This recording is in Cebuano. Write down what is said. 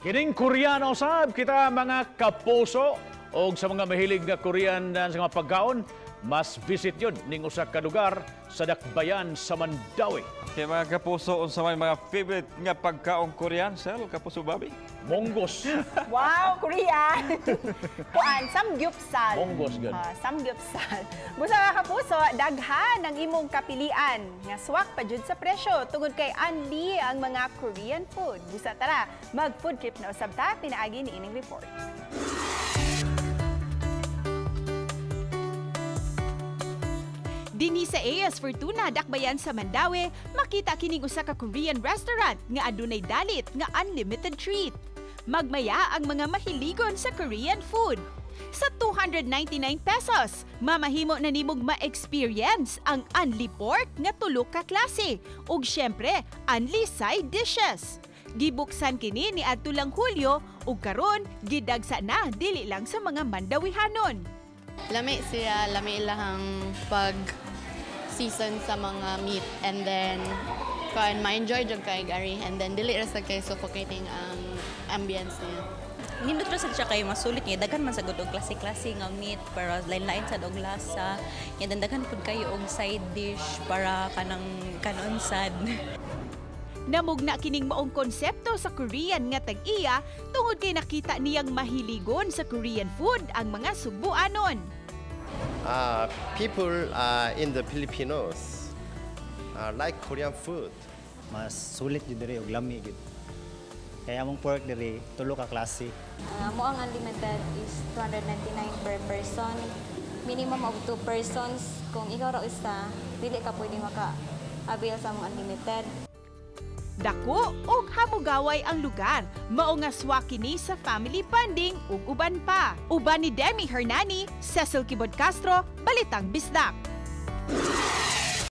Kining Koreano sab kita, mga kapuso, og sa mga mahilig nga Korean na sa mga pagkaon, mas visit yun ning usa ka lugar sa Dakbayan sa Mandaue. Okay, mga kapuso, unsa may mga favorite nga pagkaon Korean, Sel, Kapuso Bobby? Monggos. Wow, Korean! Kuan, samgyupsal. Monggos, gud. Ah, samgyupsal. Busa, mga kapuso, daghan ang imong kapilian nga swak pa jud sa presyo tungod kay unli ang mga Korean food. Busa tara, mag food trip na usab ta pinaagi ni ining report. Dinhi sa AS Fortuna, Dakbayan sa Mandaue, makita kining usa ka Korean restaurant nga adunay dalit nga unlimited treat. Magmaya ang mga mahiligon sa Korean food. Sa 299 pesos, mamahimo na nimog ma-experience ang unli pork nga tulo ka klase ug syempre, unli side dishes. Gibuksan kini ni adto lang Hulyo ug karon gidagsa na dili lang sa mga Mandawihanon. Lami siya, lami ilahang pag season sa mga meat and then kuan, ma-enjoy jud kay gari and then dili ra sa kay suffocating ang ambience niya. Nindot ra sad siya kay masulit niya, daghan man sa gud og klase-klase nga meat pero lain-lain sad og lasa. Nya daghan pud kayo og side dish para kanang kanon sad. Namugna kining maong konsepto sa Korean nga tag-iya tungod kay nakita niyang mahiligon sa Korean food ang mga Sugbuanon. People in the Filipinos like Korean food. Mas sulit jud diri og lami gyud. Kaya among pork diri tulo ka klase. Mo ang unlimited is 299 per person. Minimum of 2 persons. Kung ikaw ra usa, dili ka pwede maka-avail sa among unlimited. Dako ug hamugaway ang lugar. Mao nga swak kini sa family bonding ug uban pa. Uban ni Demi Hernani, Cecil Kibod Castro, Balitang Bisdak.